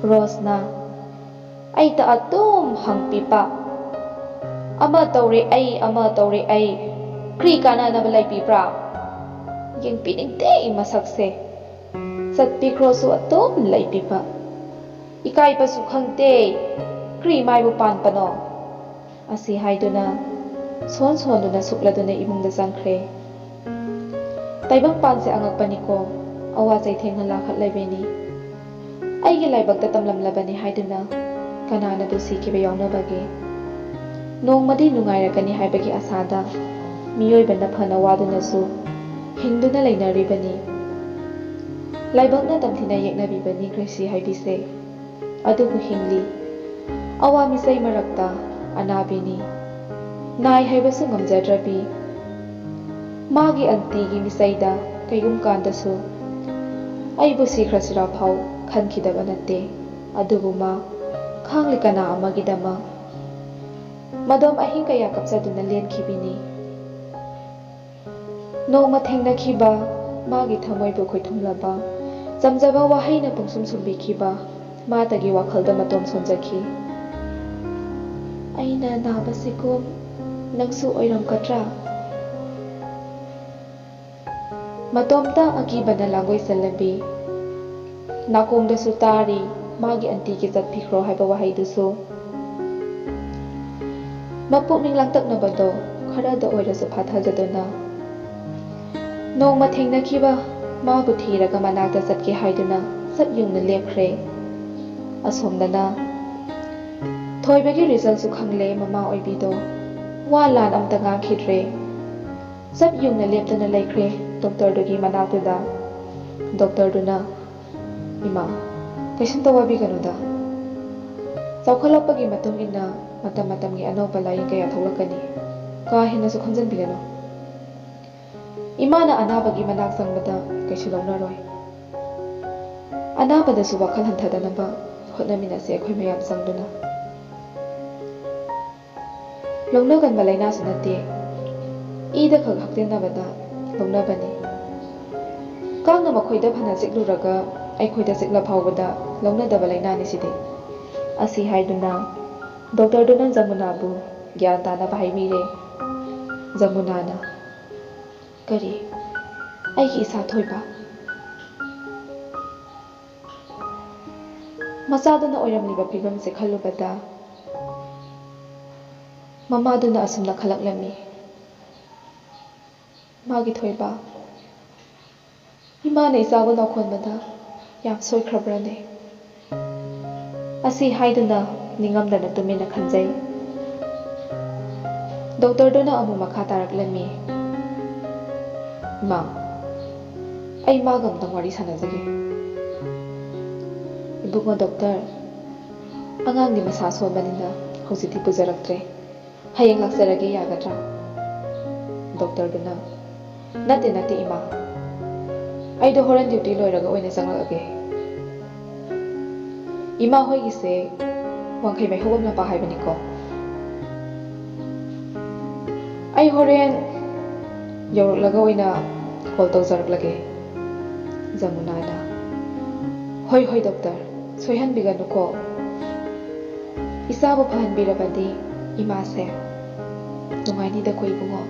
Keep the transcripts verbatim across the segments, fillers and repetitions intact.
ꯔꯣꯁꯅ ꯑꯩꯇ ꯑꯗꯨꯝ ꯍꯪꯄꯤꯕ꯫ ꯑꯃ ꯇꯧꯔꯦ ꯑꯩ, ꯑꯃ ꯇꯧꯔꯦ ꯑꯩ, ꯀ꯭ꯔꯤ ꯀꯥꯟꯅꯅꯕ ꯂꯩꯄꯤꯕ꯭ꯔꯥ? ꯌꯦꯡꯄꯤꯅꯤꯡꯗꯦ ꯃꯁꯛꯁꯦ꯫ ꯆꯠꯄꯤꯈ꯭ꯔꯣꯁꯨ ꯑꯗꯨꯝ ꯂꯩꯄꯤꯕ꯫ ꯏꯀꯥꯏꯕꯁꯨ ꯈꯪꯗꯦ, ꯀ꯭ꯔꯤ ꯃꯥꯏꯕꯨ ꯄꯥꯟꯕꯅꯣ? ꯑꯁꯤ ꯍꯥꯏꯗꯨꯅ ꯁꯣꯟ ꯁꯣꯟꯗꯨꯅ ꯁꯨꯛꯂꯗꯨꯅ ꯏꯃꯨꯡꯗ ꯆꯪꯈ꯭ꯔꯦ꯫ ꯇꯥꯏꯕꯪꯄꯥꯟꯁꯦ ꯑꯉꯛꯄꯅꯤꯀꯣ, ꯑꯋꯥ ꯆꯩꯊꯦꯡꯅ ꯂꯥꯈꯠꯂꯕꯤꯅꯤ꯫ ꯑꯩꯒꯤ ꯂꯥꯏꯕꯛꯇ ꯇꯝꯂꯝꯂꯕꯅꯤ ꯍꯥꯏꯗꯨꯅ ꯀꯅꯥꯅꯕꯨ ꯁꯤꯈꯤꯕ ꯌꯥꯎꯅꯕꯒꯦ? ꯅꯣꯡꯃꯗꯤ ꯅꯨꯡꯉꯥꯏꯔꯛꯀꯅꯤ ꯍꯥꯏꯕꯒꯤ ꯑꯁꯥꯗ ꯃꯤꯑꯣꯏꯕꯅ ꯐꯅ ꯋꯥꯗꯨꯅꯁꯨ ꯍꯤꯡꯗꯨꯅ ꯂꯩꯅꯔꯤꯕꯅꯤ꯫ ꯂꯥꯏꯕꯛꯅ ꯇꯝꯊꯤꯅ ꯌꯦꯛꯅꯕꯤꯕꯅꯤ ꯒ꯭ꯔꯦꯁꯤ ꯍꯥꯏꯕꯤꯁꯦ꯫ ꯑꯗꯨꯕꯨ ꯍꯤꯡꯂꯤ꯫ ꯑꯋꯥ ꯃꯤꯆꯩ ꯃꯔꯛꯇ ꯑꯅꯥꯕꯤꯅꯤ꯫ ꯅꯥꯏ ꯍꯥꯏꯕꯁꯨ ꯉꯝꯖꯗ꯭ꯔꯕꯤ꯫ ꯃꯥꯒꯤ ꯑꯟꯇꯤꯒꯤ ꯃꯤꯆꯩꯗ ꯀꯩꯒꯨꯝ ꯀꯥꯟꯗꯁꯨ ꯑꯩꯕꯨ ꯁꯤꯈ꯭ꯔꯁꯤꯔꯥ ꯐꯥꯎ ꯈꯟꯈꯤꯗꯕ ꯅꯠꯇꯦ꯫ ꯑꯗꯨꯕꯨ ꯃꯥ ꯈꯥꯡꯂꯤ ꯀꯅꯥ ꯑꯃꯒꯤꯗꯃꯛ꯫ ꯃꯗꯣꯝ ꯑꯍꯤꯡ ꯀꯌꯥ ꯀꯞꯆꯗꯨꯅ ꯂꯦꯟꯈꯤꯕꯤꯅꯤ꯫ ꯅꯣꯡꯃ ꯊꯦꯡꯅꯈꯤꯕ, ꯃꯥꯒꯤ ꯊꯃꯣꯏꯕꯨ ꯈꯣꯏꯊꯨꯝꯂꯕ, ꯆꯝꯖꯕ ꯋꯥꯍꯩꯅ ꯄꯨꯡꯁꯨꯝ ꯁꯨꯝꯕꯤꯈꯤꯕ ꯃꯥꯇꯒꯤ ꯋꯥꯈꯜꯗ ꯃꯇꯣꯝ ꯁꯣꯟꯖꯈꯤ꯫ ꯑꯩꯅ ꯅꯥꯕꯁꯤꯒꯨꯝ ꯅꯪꯁꯨ ꯑꯣꯏꯔꯝꯒꯗ꯭ꯔꯥ? ꯃꯇꯣꯝꯇ ꯑꯀꯤꯕꯅ ꯂꯥꯡꯒꯣꯏ ꯆꯜꯂꯝꯃꯤ꯫ ꯅꯥꯀꯣꯡꯗꯁꯨ ꯇꯥꯔꯤ ꯃꯥꯒꯤ ꯑꯟꯇꯤꯒꯤ ꯆꯠꯄꯤꯈ꯭ꯔꯣ ꯍꯥꯏꯕ ꯋꯥꯍꯩꯗꯨꯁꯨ꯫ ꯃꯄꯨꯛꯅꯤꯡ ꯂꯥꯡꯇꯛꯅꯕꯗꯣ ꯈꯔꯗ ꯑꯣꯏꯔꯁꯨ ꯐꯥꯊꯖꯗꯨꯅ, ꯅꯣꯡꯃ ꯊꯦꯡꯅꯈꯤꯕ ꯃꯥꯕꯨ ꯊꯤꯔꯒ ꯃꯅꯥꯛꯇ ꯆꯠꯀꯦ ꯍꯥꯏꯗꯨꯅ ꯆꯞ ꯌꯨꯡꯅ ꯂꯦꯞꯈ꯭ꯔꯦ꯫ ꯑꯁꯣꯝꯗꯅ ꯊꯣꯏꯕꯒꯤ ꯔꯤꯖꯜꯁꯨ ꯈꯪꯂꯦ ꯃꯃꯥ ꯑꯣꯏꯕꯤꯗꯣ꯫ ꯋꯥ ꯂꯥꯟ ꯑꯝꯇ ꯉꯥꯡꯈꯤꯗ꯭ꯔꯦ꯫ ꯆꯞ ꯌꯨꯡꯅ ꯂꯦꯞꯇꯨꯅ ꯂꯩꯈ꯭ꯔꯦ ꯗꯣꯛꯇꯔꯗꯨꯒꯤ ꯃꯅꯥꯛꯇꯨꯗ꯫ ꯗꯣꯛꯇꯔꯗꯨꯅ, "ꯏꯃꯥ, ꯀꯩꯁꯨꯝꯇ ꯋꯥꯕꯤꯒꯅꯨꯗ꯫ ꯆꯥꯎꯈꯠꯂꯛꯄꯒꯤ ꯃꯇꯨꯡ ꯏꯟꯅ ꯃꯇꯝ ꯃꯇꯝꯒꯤ ꯑꯅꯧꯕ ꯂꯥꯏꯌꯦꯡ ꯀꯌꯥ ꯊꯣꯛꯂꯛꯀꯅꯤ꯫ ꯀꯥ ꯍꯦꯟꯅꯁꯨ ꯈꯟꯖꯟꯕꯤꯒꯅꯨ꯫ ꯏꯃꯥꯅ ꯑꯅꯥꯕꯒꯤ ꯃꯅꯥꯛ ꯆꯪꯕꯗ ꯀꯩꯁꯨ ꯂꯧꯅꯔꯣꯏ꯫ ꯑꯅꯥꯕꯗꯁꯨ ꯋꯥꯈꯜ ꯍꯟꯊꯗꯅꯕ ꯍꯣꯠꯅꯃꯤꯟꯅꯁꯦ ꯑꯩꯈꯣꯏ ꯃꯌꯥꯝ ꯆꯪꯗꯨꯅ꯫" ꯂꯧꯅꯒꯟꯕ ꯂꯥꯏꯅꯥꯁꯨ ꯅꯠꯇꯦ꯫ ꯏꯗ ꯈꯛ ꯍꯛꯇꯤꯟꯅꯕꯗ ꯂꯧꯅꯕꯅꯤ꯫ ꯀꯥꯡꯅ ꯃꯈꯣꯏꯗ ꯐꯅ ꯆꯤꯛꯂꯨꯔꯒ ꯑꯩꯈꯣꯏꯗ ꯆꯤꯛꯂ ꯐꯥꯎꯕꯗ ꯂꯧꯅꯗꯕ ꯂꯥꯏꯅꯥꯅꯤ ꯁꯤꯗꯤ꯫ ꯑꯁꯤ ꯍꯥꯏꯗꯨꯅ ꯗꯣꯛꯇꯔꯗꯨꯅ ꯖꯃꯨꯅꯥꯕꯨ ꯒ꯭ꯌꯥꯟ ꯇꯥꯅꯕ ꯍꯥꯏꯕꯤꯔꯦ꯫ ꯖꯃꯨꯅꯥꯅ, "ꯀꯔꯤ? ꯑꯩꯒꯤ ꯏꯆꯥ ꯊꯣꯏꯕ?" ꯃꯆꯥꯗꯨꯅ ꯑꯣꯏꯔꯝꯂꯤꯕ ꯐꯤꯕꯝꯁꯦ ꯈꯜꯂꯨꯕꯗ ꯃꯃꯥꯗꯨꯅ ꯑꯁꯨꯝꯅ ꯈꯜꯂꯛꯂꯝꯃꯤ, "ꯃꯥꯒꯤ ꯊꯣꯏꯕ, ꯏꯃꯥꯅ ꯏꯆꯥꯕꯨ ꯂꯥꯎꯈꯣꯟꯕꯗ ꯌꯥꯝ ꯁꯣꯏꯈ꯭ꯔꯕ꯭ꯔꯅꯦ?" ꯑꯁꯤ ꯍꯥꯏꯗꯨꯅ ꯅꯤꯡꯉꯝꯗꯅ ꯇꯨꯃꯤꯟꯅ ꯈꯟꯖꯩ꯫ ꯗꯣꯛꯇꯔꯗꯨꯅ ꯑꯃꯨꯛ ꯃꯈꯥ ꯇꯥꯔꯛꯂꯝꯃꯤ, "ꯏꯃꯥ, ꯑꯩ ꯃꯥꯒ ꯑꯝꯇꯪ ꯋꯥꯔꯤ ꯁꯥꯟꯅꯖꯒꯦ꯫" "ꯏꯕꯨꯡꯉꯣ ꯗꯣꯛꯇꯔ, ꯑꯉꯥꯡꯗꯤ ꯃꯁꯥ ꯁꯣꯟꯕꯅꯤꯅ ꯍꯧꯖꯤꯛꯇꯤ ꯄꯨꯖꯔꯛꯇ꯭ꯔꯦ꯫ ꯍꯌꯦꯡ ꯂꯥꯛꯆꯔꯒꯦ, ꯌꯥꯒꯗ꯭ꯔꯥ?" ꯗꯣꯛꯇꯔꯗꯨꯅ, "ꯅꯠꯇꯦ, ꯅꯠꯇꯦ, ꯏꯃꯥ꯫ ꯑꯩꯗꯣ ꯍꯣꯔꯦꯟ ꯗ꯭ꯌꯨꯇꯤ ꯂꯣꯏꯔꯒ ꯑꯣꯏꯅ ꯆꯪꯂꯛꯑꯒꯦ꯫" "ꯏꯃꯥ ꯍꯣꯏꯒꯤꯁꯦ ꯋꯥꯡꯈꯩ ꯃꯩꯍꯧꯕꯝ ꯂꯝꯄꯥꯛ ꯍꯥꯏꯕꯅꯤꯀꯣ?" "ꯑꯩ ꯍꯣꯔꯦꯟ ꯌꯧꯔꯛꯂꯒ ꯑꯣꯏꯅ ꯀꯣꯜ ꯇꯧꯖꯔꯛꯂꯒꯦ꯫" ꯖꯃꯨꯅꯥꯅ, "ꯍꯣꯏ, ꯍꯣꯏ, ꯗꯣꯛꯇꯔ, ꯁꯣꯏꯍꯟꯕꯤꯒꯅꯨꯀꯣ꯫ ꯏꯆꯥꯕꯨ ꯐꯍꯟꯕꯤꯔꯕꯗꯤ ꯏꯃꯥꯁꯦ ꯅꯨꯡꯉꯥꯏꯅꯤꯗꯀꯣ, ꯏꯕꯨꯡꯉꯣ꯫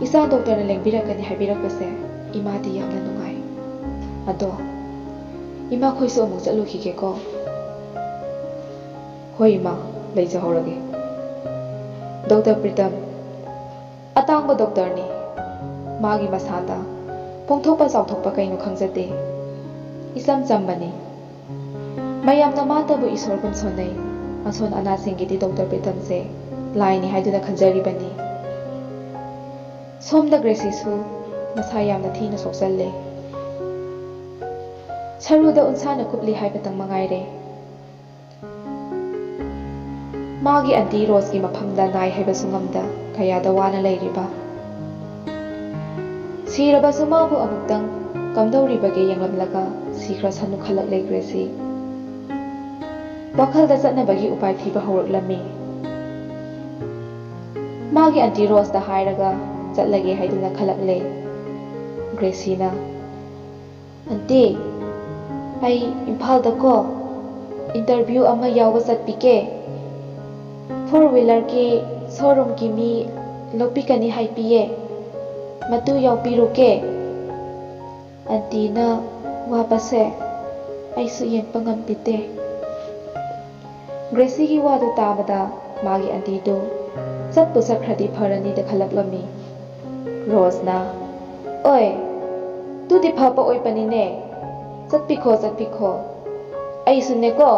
ꯏꯆꯥ ꯗꯣꯛꯇꯔꯅ ꯂꯦꯡꯕꯤꯔꯛꯀꯅꯤ ꯍꯥꯏꯕꯤꯔꯛꯄꯁꯦ ꯏꯃꯥꯗꯤ ꯌꯥꯝꯅ ꯅꯨꯡꯉꯥꯏ꯫ ꯑꯗꯣ ꯏꯃꯥꯈꯣꯏꯁꯨ ꯑꯃꯨꯛ ꯆꯠꯂꯨꯈꯤꯒꯦꯀꯣ꯫" "ꯍꯣꯏ ꯏꯃꯥ, ꯂꯩꯖꯍꯧꯔꯒꯦ꯫" "ꯗꯣꯛꯇꯔ ꯄ꯭ꯔꯤꯇꯝ, ꯑꯇꯥꯡꯕ ꯗꯣꯛꯇꯔꯅꯤ꯫ ꯃꯥꯒꯤ ꯃꯁꯥꯗ ꯄꯣꯡꯊꯣꯛꯄ ꯆꯥꯎꯊꯣꯛꯄ ꯀꯩꯅꯣ ꯈꯪꯖꯗꯦ꯫ ꯏꯆꯝ ꯆꯝꯕꯅꯤ꯫ ꯃꯌꯥꯝꯅ ꯃꯥꯇꯕꯨ ꯏꯁꯣꯔꯒꯨꯝ ꯁꯣꯟꯅꯩ꯫ ꯑꯁꯣꯟ ꯑꯅꯥꯁꯤꯡꯒꯤꯗꯤ ꯗꯣꯛꯇꯔ ꯄ꯭ꯔꯤꯇꯝꯁꯦ ꯂꯥꯏꯅꯤ ꯍꯥꯏꯗꯨꯅ ꯈꯟꯖꯔꯤꯕꯅꯤ꯫ ꯁꯣꯝꯗ ꯒ꯭ꯔꯦꯁꯤꯁꯨ ꯃꯁꯥ ꯌꯥꯝꯅ ꯊꯤꯅ ꯁꯣꯛꯆꯜꯂꯦ꯫ ꯁꯔꯨꯗ ꯎꯟꯁꯥꯅ ꯀꯨꯞꯂꯤ ꯍꯥꯏꯕꯇꯪ ꯃꯉꯥꯏꯔꯦ꯫ ꯃꯥꯒꯤ ꯑꯟꯇꯤ ꯔꯣꯁꯀꯤ ꯃꯐꯝꯗ ꯅꯥꯏ ꯍꯥꯏꯕꯁꯨ ꯉꯝꯗ ꯀꯌꯥꯗ ꯋꯥꯅ ꯂꯩꯔꯤꯕ꯫ ꯁꯤꯔꯕꯁꯨ ꯃꯥꯕꯨ ꯑꯃꯨꯛꯇꯪ ꯀꯝꯗꯧꯔꯤꯕꯒꯦ ꯌꯦꯡꯂꯝꯂꯒ ꯁꯤꯈ꯭ꯔꯁꯅꯨ ꯈꯜꯂꯛꯂꯦ ꯒ꯭ꯔꯦꯁꯤ꯫ ꯋꯥꯈꯜꯗ ꯆꯠꯅꯕꯒꯤ ꯎꯄꯥꯏ ꯊꯤꯕ ꯍꯧꯔꯛꯂꯝꯃꯤ꯫ ꯃꯥꯒꯤ ꯑꯟꯇꯤ ꯔꯣꯁꯇ ꯍꯥꯏꯔꯒ ꯆꯠꯂꯒꯦ ꯍꯥꯏꯗꯨꯅ ꯈꯜꯂꯛꯂꯦ ꯒ꯭ꯔꯦꯁꯤꯅ꯫ ꯑꯟꯇꯤ, ꯑꯩ ꯏꯝꯐꯥꯜꯗꯀꯣ interview ꯑꯃ ꯌꯥꯎꯕ ꯆꯠꯄꯤꯒꯦ꯫ Four wheelerꯒꯤ showroomꯒꯤ ꯃꯤ ꯂꯧꯕꯤꯒꯅꯤ ꯍꯥꯏꯕꯤꯌꯦ꯫ ꯃꯇꯨ ꯌꯥꯎꯕꯤꯔꯨꯒꯦ꯫ ꯑꯟꯇꯤꯅ ꯋꯥꯕꯁꯦ ꯑꯩꯁꯨ ꯌꯦꯡꯕ ꯉꯝꯕꯤꯗꯦ꯫ ꯒ꯭ꯔꯦꯁꯤꯒꯤ ꯋꯥꯗꯨ ꯇꯥꯕꯗ ꯃꯥꯒꯤ ꯑꯟꯇꯤꯗꯨ ꯆꯠꯄꯨ ꯆꯠꯈ꯭ꯔꯗꯤ ꯐꯔꯅꯤꯗ ꯈꯜꯂꯛꯂꯝꯃꯤ꯫ ꯔꯣꯁꯅ, "ꯑꯣꯏ, ꯇꯨꯗꯤ ꯐꯕ ꯑꯣꯏꯕꯅꯤꯅꯦ꯫ ꯆꯠꯄꯤꯈꯣ, ꯆꯠꯄꯤꯈꯣ꯫ ꯑꯩꯁꯨꯅꯦꯀꯣ,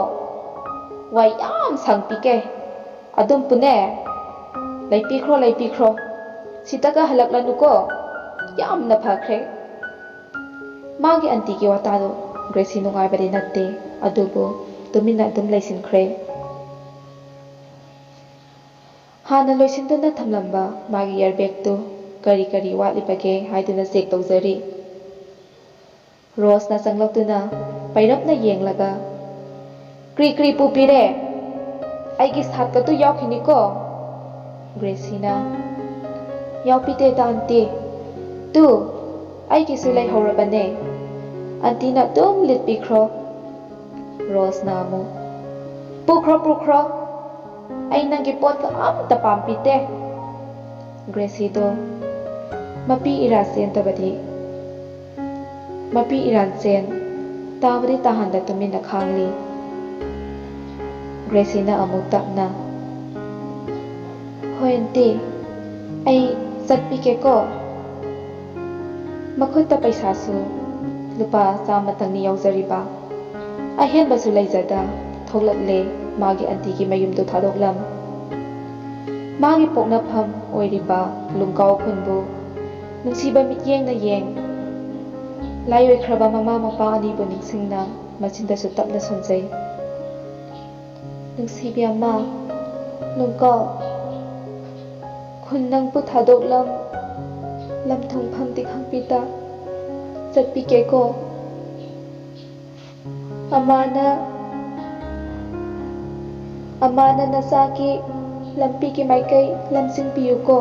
ꯋꯥ ꯌꯥꯝ ꯁꯪꯄꯤꯒꯦ꯫ ꯑꯗꯨꯝ ꯄꯨꯅꯦ꯫ ꯂꯩꯄꯤꯈ꯭ꯔꯣ, ꯂꯩꯄꯤꯈ꯭ꯔꯣ꯫ ꯁꯤꯗꯒ ꯍꯜꯂꯛꯂꯅꯨꯀꯣ꯫ ꯌꯥꯝꯅ ꯐꯈ꯭ꯔꯦ꯫" ꯃꯥꯒꯤ ꯑꯟꯇꯤꯒꯤ ꯋꯥꯇꯥꯗꯣ ꯒ꯭ꯔꯦꯁꯤ ꯅꯨꯡꯉꯥꯏꯕꯗꯤ ꯅꯠꯇꯦ, ꯑꯗꯨꯕꯨ ꯇꯨꯃꯤꯟꯅ ꯑꯗꯨꯝ ꯂꯩꯁꯤꯟꯈ꯭ꯔꯦ꯫ ꯍꯥꯟꯅ ꯂꯣꯏꯁꯤꯟꯗꯨꯅ ꯊꯝꯂꯝꯕ ꯃꯥꯒꯤ ꯏꯌꯥꯔ ꯕꯦꯒꯇꯨ ꯀꯔꯤ ꯀꯔꯤ ꯋꯥꯠꯂꯤꯕꯒꯦ ꯍꯥꯏꯗꯨꯅ ꯆꯦꯛ ꯇꯧꯖꯔꯤ꯫ ꯔꯣꯁꯅ ꯆꯪꯂꯛꯇꯨꯅ ꯄꯩꯔꯞꯅ ꯌꯦꯡꯂꯒ, "ꯀ꯭ꯔꯤ ꯀ꯭ꯔꯤ ꯄꯨꯕꯤꯔꯦ? ꯑꯩꯒꯤ ꯁꯥꯠꯀꯗꯨ ꯌꯥꯎꯈꯤꯅꯤꯀꯣ?" ꯒ꯭ꯔꯦꯁꯤꯅ, "ꯌꯥꯎꯕꯤꯗꯦꯗ ꯑꯟꯇꯤ꯫ ꯇꯨ, ꯑꯩꯒꯤꯁꯨ ꯂꯩꯍꯧꯔꯕꯅꯦ꯫ ꯑꯟꯇꯤꯅ ꯑꯗꯨꯝ ꯂꯤꯠꯄꯤꯈ꯭ꯔꯣ꯫" ꯔꯣꯁꯅ ꯑꯃꯨꯛ, "ꯄꯨꯈ꯭ꯔꯣ, ꯄꯨꯈ꯭ꯔꯣ꯫ ꯑꯩ ꯅꯪꯒꯤ ꯄꯣꯠꯀ ꯑꯝꯇ ꯄꯥꯝꯕꯤꯗꯦ꯫" ꯒ꯭ꯔꯦꯁꯤꯗꯣ ꯃꯄꯤ ꯏꯔꯥ ꯆꯦꯟꯗꯕꯗꯤ, ꯃꯄꯤ ꯏꯔꯥꯟ ꯆꯦꯟ ꯇꯥꯕꯗꯤ ꯇꯥꯍꯟꯗ ꯇꯨꯃꯤꯟꯅ ꯈꯥꯡꯂꯤ꯫ ꯒ꯭ꯔꯦꯁꯤꯅ ꯑꯃꯨꯛ ꯇꯞꯅ, "ꯍꯣꯏ ꯑꯟꯇꯤ, ꯑꯩ ꯆꯠꯄꯤꯒꯦꯀꯣ꯫" ꯃꯈꯨꯠꯇ ꯄꯩꯁꯥꯁꯨ ꯂꯨꯄꯥ ꯆꯥꯝꯃꯇꯪꯅꯤ ꯌꯥꯎꯖꯔꯤꯕ꯫ ꯑꯍꯦꯟꯕꯁꯨ ꯂꯩꯖꯗ ꯊꯣꯛꯂꯛꯂꯦ ꯃꯥꯒꯤ ꯑꯟꯇꯤꯒꯤ ꯃꯌꯨꯝꯗꯨ ꯊꯥꯗꯣꯛꯂꯝ꯫ ꯃꯥꯒꯤ ꯄꯣꯛꯅꯐꯝ ꯑꯣꯏꯔꯤꯕ ꯂꯨꯡꯀꯥꯎ ꯈꯨꯟꯕꯨ ꯅꯨꯡꯁꯤꯕ ꯃꯤꯠꯌꯦꯡꯅ ꯌꯦꯡ, ꯂꯥꯏꯑꯣꯏꯈ꯭ꯔꯕ ꯃꯃꯥ ꯃꯄꯥ ꯑꯅꯤꯕꯨ ꯅꯤꯡꯁꯤꯡꯅ ꯃꯆꯤꯟꯗꯁꯨ ꯇꯞꯅ ꯁꯣꯟꯖꯩ꯫ "ꯅꯨꯡꯁꯤꯕꯤ ꯑꯃ, ꯂꯨꯡꯀꯥꯎ, ꯈꯨꯟ ꯅꯪꯕꯨ ꯊꯥꯗꯣꯛꯂꯝ, ꯂꯝ ꯊꯨꯡꯐꯝꯗꯤ ꯈꯪꯕꯤꯗ ꯆꯠꯄꯤꯒꯦꯀꯣ꯫ ꯑꯃꯥꯅ, ꯑꯃꯥꯅ ꯅꯆꯥꯒꯤ ꯂꯝꯕꯤꯒꯤ ꯃꯥꯏꯀꯩ ꯂꯝꯖꯤꯡꯕꯤꯌꯨꯀꯣ꯫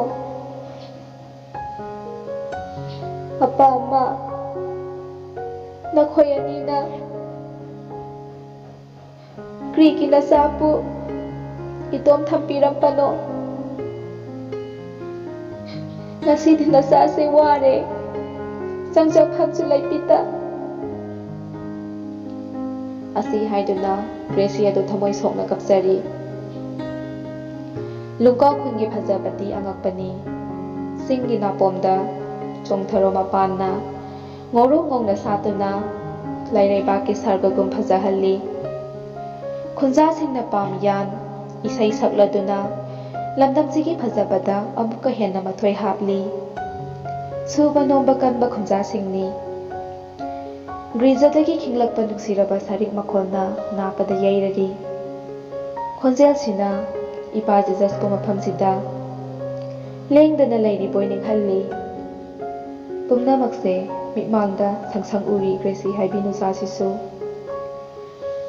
ꯑꯄꯥ ꯑꯃ, ꯅꯈꯣꯏ ꯑꯅꯤꯅ ꯀ꯭ꯔꯤꯒꯤ ꯅꯆꯥꯕꯨ ꯏꯇꯣꯝ ꯊꯝꯕꯤꯔꯝꯕꯅꯣ? ꯉꯁꯤꯗꯤ ꯅꯆꯥꯁꯦ ꯋꯥꯔꯦ, ꯆꯪꯖꯐꯝꯁꯨ ꯂꯩꯕꯤꯗ꯫ ꯑꯁꯤ ꯍꯥꯏꯗꯨꯅ ꯒ꯭ꯔꯦꯁꯤ ꯑꯗꯨ ꯊꯃꯣꯏ ꯁꯣꯛꯅ ꯀꯞꯆꯔꯤ꯫ ꯂꯨꯡꯀꯥꯎ ꯈꯨꯟꯒꯤ ꯐꯖꯕꯗꯤ ꯑꯉꯛꯄꯅꯤ꯫ ꯆꯤꯡꯒꯤ ꯅꯥꯄꯣꯝꯗ ꯆꯣꯡꯊꯔꯣ ꯃꯄꯥꯟꯅ ꯉꯧꯔꯣꯛ ꯉꯧꯅ ꯁꯥꯠꯇꯨꯅ ꯂꯩꯔꯩꯕꯥꯛꯀꯤ ꯁꯔꯒꯒꯨꯝ ꯐꯖꯍꯜꯂꯤ꯫ ꯈꯨꯟꯖꯥꯁꯤꯡꯅ ꯄꯥꯝ ꯌꯥꯟ ꯏꯁꯩ ꯁꯛꯂꯗꯨꯅ ꯂꯝꯗꯝꯁꯤꯒꯤ ꯐꯖꯕꯗ ꯑꯃꯨꯛꯀ ꯍꯦꯟꯅ ꯃꯊꯣꯏ ꯍꯥꯞꯂꯤ꯫ ꯁꯨꯕ ꯅꯣꯝꯕ ꯀꯟꯕ ꯈꯨꯟꯖꯥꯁꯤꯡꯅꯤ꯫ ꯒ꯭ꯔꯤꯖꯗꯒꯤ ꯈꯤꯡꯂꯛꯄ ꯅꯨꯡꯁꯤꯔꯕ ꯁꯥꯔꯤꯛ ꯃꯈꯣꯜꯅ ꯅꯥꯄꯗ ꯌꯩꯔꯔꯤ꯫ ꯈꯣꯟꯖꯦꯜꯁꯤꯅ ꯏꯄꯥ ꯖꯤꯖꯁꯄꯨ ꯃꯐꯝꯁꯤꯗ ꯂꯦꯡꯗꯅ ꯂꯩꯔꯤꯕꯣꯏ ꯅꯤꯡꯍꯜꯂꯤ꯫ ꯄꯨꯝꯅꯃꯛꯁꯦ ꯃꯤꯠꯃꯥꯡꯗ ꯁꯪꯁꯪ ꯎꯔꯤ ꯒ꯭ꯔꯦꯁꯤ ꯍꯥꯏꯕꯤ ꯅꯨꯆꯥꯁꯤꯁꯨ꯫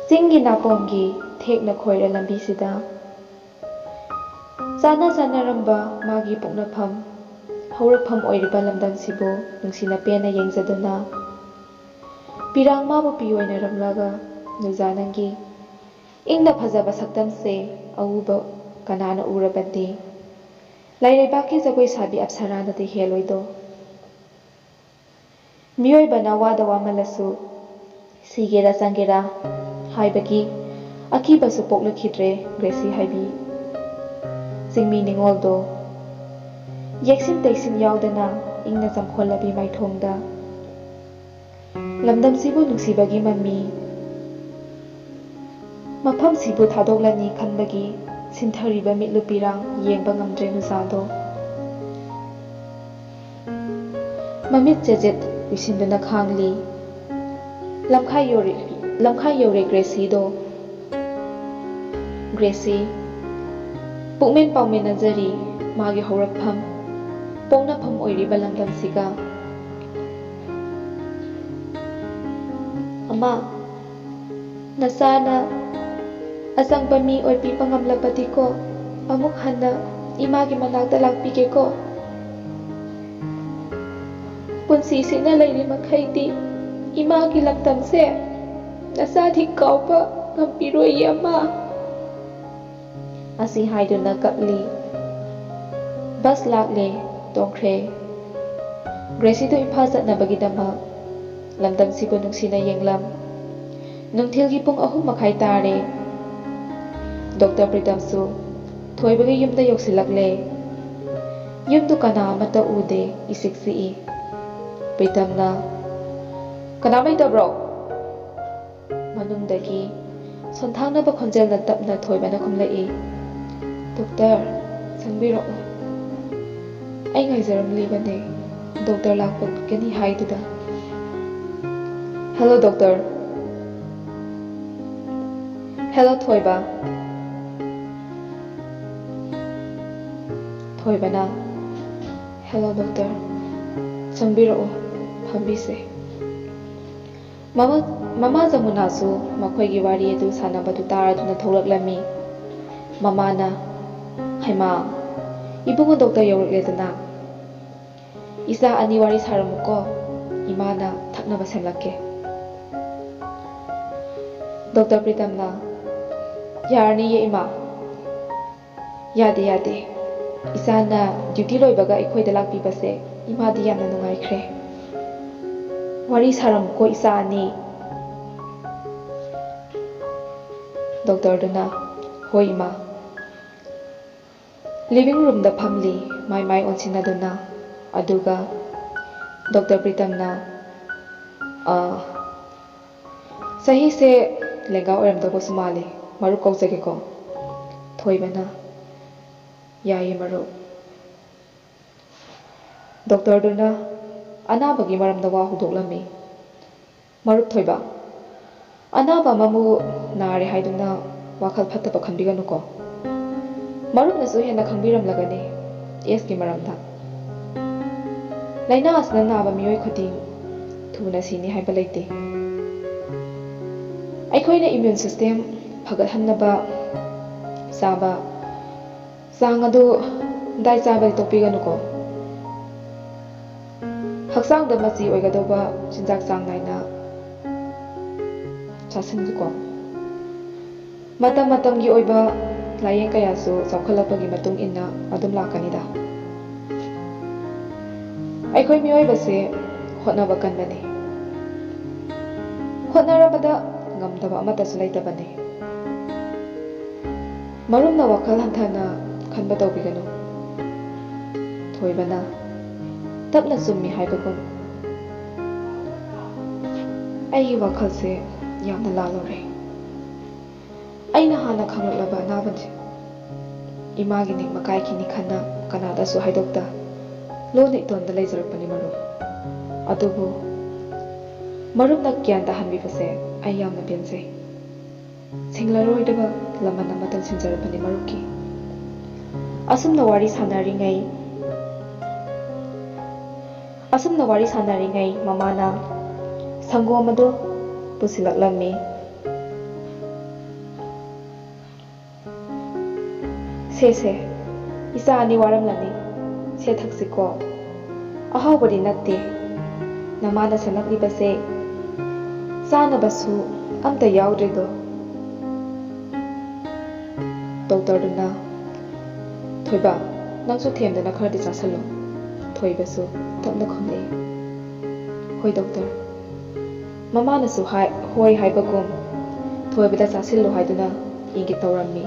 ꯆꯤꯡꯒꯤ ꯅꯥꯄꯣꯝꯒꯤ ꯊꯦꯛꯅ ꯈꯣꯏꯔ ꯂꯝꯕꯤꯁꯤꯗ ꯆꯥꯟꯅ ꯆꯥꯟꯅꯔꯝꯕ ꯃꯥꯒꯤ ꯄꯣꯛꯅꯐꯝ, ꯍꯧꯔꯛꯐꯝ ꯑꯣꯏꯔꯤꯕ ꯂꯝꯗꯝꯁꯤꯕꯨ ꯅꯨꯡꯁꯤꯅ ꯄꯦꯟꯅ ꯌꯦꯡꯖꯗꯨꯅ, ꯄꯤꯔꯥꯡ ꯃꯥꯕꯨ ꯄꯤꯑꯣꯏꯅꯔꯝꯂꯒ ꯅꯨꯖꯥ ꯅꯪꯒꯤ ꯏꯪꯅ ꯐꯖꯕ ꯁꯛꯇꯝꯁꯦ ꯑꯎꯕ ꯀꯅꯥꯅ ꯎꯔꯕꯗꯤ ꯂꯩꯔꯩꯕꯥꯛꯀꯤ ꯖꯒꯣꯏ ꯁꯥꯕꯤ ꯑꯞꯁꯔꯥꯅꯗꯤ ꯍꯦꯜꯂꯣꯏꯗꯣ? ꯃꯤꯑꯣꯏꯕꯅ ꯋꯥꯗ ꯋꯥꯃꯜꯂꯁꯨ ꯁꯤꯒꯦꯔꯥ ꯆꯪꯒꯦꯔꯥ ꯍꯥꯏꯕꯒꯤ ꯑꯀꯤꯕꯁꯨ ꯄꯣꯛꯂꯛꯈꯤꯗ꯭ꯔꯦ ꯒ꯭ꯔꯦꯁꯤ ꯍꯥꯏꯕꯤ ꯆꯤꯡꯃꯤ ꯅꯤꯉꯣꯜꯗꯣ꯫ ꯌꯦꯛꯁꯤꯟ ꯇꯩꯁꯤꯟ ꯌꯥꯎꯗꯅ ꯏꯪꯅ ꯆꯝꯈꯣꯜꯂꯕꯤ ꯃꯥꯏꯊꯣꯡꯗ ꯂꯝꯗꯝꯁꯤꯕꯨ ꯅꯨꯡꯁꯤꯕꯒꯤ ꯃꯃꯤ ꯃꯐꯝꯁꯤꯕꯨ ꯊꯥꯗꯣꯛꯂꯅꯤ ꯈꯟꯕꯒꯤ ꯁꯤꯟꯊꯔꯤꯕ ꯃꯤꯠꯂꯨ ꯄꯤꯔꯥꯡ ꯌꯦꯡꯕ ꯉꯝꯗ꯭ꯔꯦ ꯅꯨꯖꯥꯗꯣ꯫ ꯃꯃꯤꯠ ꯆꯦꯖꯦꯠ ꯎꯏꯁꯤꯟꯗꯨꯅ ꯈꯥꯡꯂꯤ꯫ ꯂꯝꯈꯥꯏ ꯌꯧꯔꯦ, ꯂꯝꯈꯥꯏ ꯌꯧꯔꯦ ꯒ꯭ꯔꯦꯁꯤꯗꯣ꯫ ꯒ꯭ꯔꯦꯁꯤ, ꯄꯨꯛꯃꯦꯟ ꯄꯥꯎꯃꯦꯟꯅꯖꯔꯤ ꯃꯥꯒꯤ ꯍꯧꯔꯛꯐꯝ, ꯄꯣꯛꯅꯐꯝ ꯑꯣꯏꯔꯤꯕ ꯂꯝꯗꯝꯁꯤꯒ꯫ ꯑꯃ, ꯅꯆꯥꯅ ꯑꯆꯪꯕ ꯃꯤ ꯑꯣꯏꯕꯤꯕ ꯉꯝꯂꯕꯗꯤꯀꯣ, ꯑꯃꯨꯛ ꯍꯟꯅ ꯏꯃꯥꯒꯤ ꯃꯅꯥꯛꯇ ꯂꯥꯛꯄꯤꯒꯦꯀꯣ꯫ ꯄꯨꯟꯁꯤꯁꯤꯅ ꯂꯩꯔꯤ ꯃꯈꯩꯗꯤ "ꯏꯃꯥꯒꯤ ꯂꯝꯗꯝꯁꯦ ꯅꯆꯥꯗꯤ ꯀꯥꯎꯕ ꯉꯝꯕꯤꯔꯣꯏꯌꯦ, ꯑꯃ꯫" ꯑꯁꯤ ꯍꯥꯏꯗꯨꯅ ꯀꯞꯂꯤ꯫ ꯕꯁ ꯂꯥꯛꯂꯦ, ꯇꯣꯡꯈ꯭ꯔꯦ꯫ ꯒ꯭ꯔꯦꯁꯤꯗꯨ ꯏꯝꯐꯥꯜ ꯆꯠꯅꯕꯒꯤꯗꯃꯛ ꯂꯝꯗꯝꯁꯤꯕꯨ ꯅꯨꯡꯁꯤꯅ ꯌꯦꯡꯂꯝ꯫ ꯅꯨꯡꯊꯤꯜꯒꯤ ꯄꯨꯡ ꯑꯍꯨꯝ ꯃꯈꯥꯏ ꯇꯥꯔꯦ꯫ ꯗꯣꯛꯇꯔ ꯄ꯭ꯔꯤꯇꯝꯁꯨ ꯊꯣꯏꯕꯒꯤ ꯌꯨꯝꯗ ꯌꯧꯁꯤꯜꯂꯛꯂꯦ꯫ ꯌꯨꯝꯗꯨ ꯀꯅꯥ ꯑꯃꯠꯇ ꯎꯗꯦ, ꯏꯆꯤꯛ ꯆꯤꯛꯏ꯫ ꯄ꯭ꯔꯤꯇꯝꯅ, "ꯀꯅꯥꯝ ꯂꯩꯇꯕ꯭ꯔꯣ?" ꯃꯅꯨꯡꯗꯒꯤ ꯁꯣꯟꯊꯥꯡꯅꯕ ꯈꯣꯟꯖꯦꯜꯅ ꯇꯞꯅ ꯊꯣꯏꯕꯅ ꯈꯨꯝꯂꯛꯏ, "ꯗꯣꯛꯇꯔ, ꯆꯪꯕꯤꯔꯛꯎ꯫ ꯑꯩ ꯉꯥꯏꯖꯔꯝꯂꯤꯕꯅꯦ, ꯗꯣꯛꯇꯔ ꯂꯥꯛꯄꯒꯅꯤ ꯍꯥꯏꯗꯨꯗ꯫" "Hello, doctor." "ꯍꯦꯂꯣ, ꯊꯣꯏꯕ꯫" ꯊꯣꯏꯕꯅ, "ꯍꯦꯂꯣ, ꯗꯣꯛꯇꯔ꯫ ꯆꯪꯕꯤꯔꯛꯎ, ꯐꯝꯕꯤꯁꯦ꯫" ꯃꯃꯥ, ꯃꯃꯥ ꯖꯃꯨꯅꯥꯁꯨ ꯃꯈꯣꯏꯒꯤ ꯋꯥꯔꯤ ꯑꯗꯨ ꯁꯥꯟꯅꯕꯗꯨ ꯇꯥꯔꯗꯨꯅ ꯊꯣꯛꯂꯛꯂꯝꯃꯤ꯫ ꯃꯃꯥꯅ, "ꯍꯩꯃꯥ, ꯏꯕꯨꯡꯉꯣ ꯗꯣꯛꯇꯔ ꯌꯧꯔꯛꯂꯦꯗꯅ꯫ ꯏꯆꯥ ꯑꯅꯤ ꯋꯥꯔꯤ ꯁꯥꯔꯝꯃꯨꯀꯣ, ꯏꯃꯥꯅ ꯊꯛꯅꯕ ꯁꯦꯝꯂꯛꯀꯦ꯫" ꯗꯣꯛꯇꯔ ꯄ꯭ꯔꯤꯇꯝꯅ, "ꯌꯥꯔꯅꯤꯌꯦ ꯏꯃꯥ꯫" "ꯌꯥꯗꯦ, ꯌꯥꯗꯦ꯫ ꯏꯆꯥꯅ ꯗ꯭ꯌꯨꯇꯤ ꯂꯣꯏꯕꯒ ꯑꯩꯈꯣꯏꯗ ꯂꯥꯛꯄꯤꯕꯁꯦ ꯏꯃꯥꯗꯤ ꯌꯥꯝꯅ ꯅꯨꯡꯉꯥꯏꯈ꯭ꯔꯦ꯫ ꯋꯥꯔꯤ ꯁꯥꯔꯝꯃꯨꯀꯣ, ꯏꯆꯥ ꯑꯅꯤ꯫" ꯗꯣꯛꯇꯔꯗꯨꯅ, "ꯍꯣꯏ, ꯏꯃꯥ꯫" ꯂꯤꯚꯤꯡ ꯔꯨꯝꯗ ꯐꯝꯂꯤ, ꯃꯥꯏ ꯃꯥꯏ ꯑꯣꯟꯁꯤꯟꯅꯗꯨꯅ꯫ ꯑꯗꯨꯒ ꯗꯣꯛꯇꯔ ꯄ꯭ꯔꯤꯇꯝꯅ, "ꯑ, ꯆꯍꯤꯁꯦ ꯂꯦꯡꯒꯥ ꯑꯣꯏꯔꯝꯗꯧꯕꯁꯨ ꯃꯥꯜꯂꯤ, ꯃꯔꯨꯞ ꯀꯧꯖꯒꯦꯀꯣ?" ꯊꯣꯏꯕꯅ, "ꯌꯥꯏꯌꯦ, ꯃꯔꯨꯞ꯫" ꯗꯣꯛꯇꯔꯗꯨꯅ ꯑꯅꯥꯕꯒꯤ ꯃꯔꯝꯗ ꯋꯥ ꯍꯧꯗꯣꯛꯂꯝꯃꯤ꯫ "ꯃꯔꯨꯞ ꯊꯣꯏꯕ, ꯑꯅꯥꯕ ꯑꯃꯕꯨ ꯅꯥꯔꯦ ꯍꯥꯏꯗꯨꯅ ꯋꯥꯈꯜ ꯐꯠꯇꯕ ꯈꯟꯕꯤꯒꯅꯨꯀꯣ꯫ ꯃꯔꯨꯞꯅꯁꯨ ꯍꯦꯟꯅ ꯈꯪꯕꯤꯔꯝꯂꯒꯅꯤ ꯑꯦꯁꯀꯤ ꯃꯔꯝꯗ꯫ ꯂꯥꯏꯅꯥ ꯑꯁꯤꯅ ꯅꯥꯕ ꯃꯤꯑꯣꯏ ꯈꯨꯗꯤꯡ ꯊꯨꯅ ꯁꯤꯅꯤ ꯍꯥꯏꯕ ꯂꯩꯇꯦ꯫ ꯑꯩꯈꯣꯏꯅ ꯏꯃ꯭ꯌꯨꯟ ꯁꯤꯁꯇꯦꯝ ꯐꯒꯠꯍꯟꯅꯕ ꯆꯥꯕ ꯆꯥꯡ ꯑꯗꯨ ꯗꯥꯏꯠ ꯆꯥꯕꯗꯤ ꯇꯣꯛꯄꯤꯒꯅꯨꯀꯣ꯫" ꯍꯛꯆꯥꯡꯗ ꯃꯆꯤ ꯑꯣꯏꯒꯗꯧꯕ ꯆꯤꯟꯖꯥꯛ ꯆꯥꯡ ꯅꯥꯏꯅ ꯆꯥꯁꯤꯟꯕꯤꯀꯣ꯫ ꯃꯇꯝ ꯃꯇꯝꯒꯤ ꯑꯣꯏꯕ ꯂꯥꯏꯌꯦꯡ ꯀꯌꯥꯁꯨ ꯆꯥꯎꯈꯠꯂꯛꯄꯒꯤ ꯃꯇꯨꯡ ꯏꯟꯅ ꯑꯗꯨꯝ ꯂꯥꯛꯀꯅꯤꯗ꯫ ꯑꯩꯈꯣꯏ ꯃꯤꯑꯣꯏꯕꯁꯦ ꯍꯣꯠꯅꯕ ꯀꯟꯕꯅꯤ꯫ ꯍꯣꯠꯅꯔꯕꯗ ꯉꯝꯗꯕ ꯑꯃꯠꯇꯁꯨ ꯂꯩꯇꯕꯅꯤ꯫ ꯃꯔꯨꯞꯅ ꯋꯥꯈꯜ ꯍꯟꯊꯅ ꯈꯟꯕ ꯇꯧꯕꯤꯒꯅꯨ꯫ ꯊꯣꯏꯕꯅ ꯇꯞꯅ ꯆꯨꯝꯃꯤ ꯍꯥꯏꯕꯒꯨꯝ, ꯑꯩꯒꯤ ꯋꯥꯈꯜꯁꯦ ꯌꯥꯝꯅ ꯂꯥꯜꯂꯨꯔꯦ꯫ ꯑꯩꯅ ꯍꯥꯟꯅ ꯈꯪꯂꯛꯂꯕ ꯑꯅꯥꯕꯅꯤ꯫ ꯏꯃꯥꯒꯤ ꯅꯤꯡꯕ ꯀꯥꯏꯈꯤꯅꯤ ꯈꯟꯅ ꯀꯅꯥꯗꯁꯨ ꯍꯥꯏꯗꯣꯛꯇ ꯂꯣꯟꯅ ꯏꯇꯣꯟꯗ ꯂꯩꯖꯔꯛꯄꯅꯤ ꯃꯔꯨꯞ꯫ ꯑꯗꯨꯕꯨ ꯃꯔꯨꯞꯅ ꯒ꯭ꯌꯥꯟ ꯇꯥꯍꯟꯕꯤꯕꯁꯦ ꯑꯩ ꯌꯥꯝꯅ ꯄꯦꯟꯖꯩ꯫ ꯁꯤꯡꯂꯔꯣꯏꯗꯕ ꯂꯃꯟ ꯑꯃ ꯇꯝꯁꯤꯟꯖꯔꯕꯅꯤ ꯃꯔꯨꯞꯀꯤ꯫ ꯑꯁꯨꯝꯅ ꯋꯥꯔꯤ ꯁꯥꯟꯅꯔꯤꯉꯩ, ꯑꯁꯨꯝꯅ ꯋꯥꯔꯤ ꯁꯥꯟꯅꯔꯤꯉꯩ ꯃꯃꯥꯅ ꯁꯪꯒꯣꯝ ꯑꯗꯨ ꯄꯨꯁꯤꯜꯂꯛꯂꯝꯃꯤ꯫ "ꯁꯦ, ꯁꯦ, ꯏꯆꯥ ꯑꯅꯤ ꯋꯥꯔꯝꯂꯅꯤ꯫ ꯁꯦ, ꯊꯛꯁꯤꯀꯣ꯫ ꯑꯍꯥꯎꯕꯗꯤ ꯅꯠꯇꯦ꯫ ꯅꯃꯥꯅ ꯁꯦꯝꯂꯛꯂꯤꯕꯁꯦ ꯆꯥꯅꯕꯁꯨ ꯑꯝꯇ ꯌꯥꯎꯗ꯭ꯔꯦꯗꯣ꯫" ꯗꯣꯛꯇꯔꯗꯨꯅ, "ꯊꯣꯏꯕ, ꯅꯪꯁꯨ ꯊꯦꯝꯗꯅ ꯈꯔꯗꯤ ꯆꯥꯁꯜꯂꯨ꯫" ꯊꯣꯏꯕꯁꯨ ꯇꯞꯅ ꯈꯨꯝꯂꯛꯏ꯫ "ꯍꯣꯏ ꯗꯣꯛꯇꯔ꯫" ꯃꯃꯥꯅꯁꯨ ꯍꯥꯏ, ꯍꯣꯏ ꯍꯥꯏꯕꯒꯨꯝ ꯊꯣꯏꯕꯗ ꯆꯥꯁꯤꯜꯂꯨ ꯍꯥꯏꯗꯨꯅ ꯏꯪꯒꯤꯠ ꯇꯧꯔꯝꯃꯤ꯫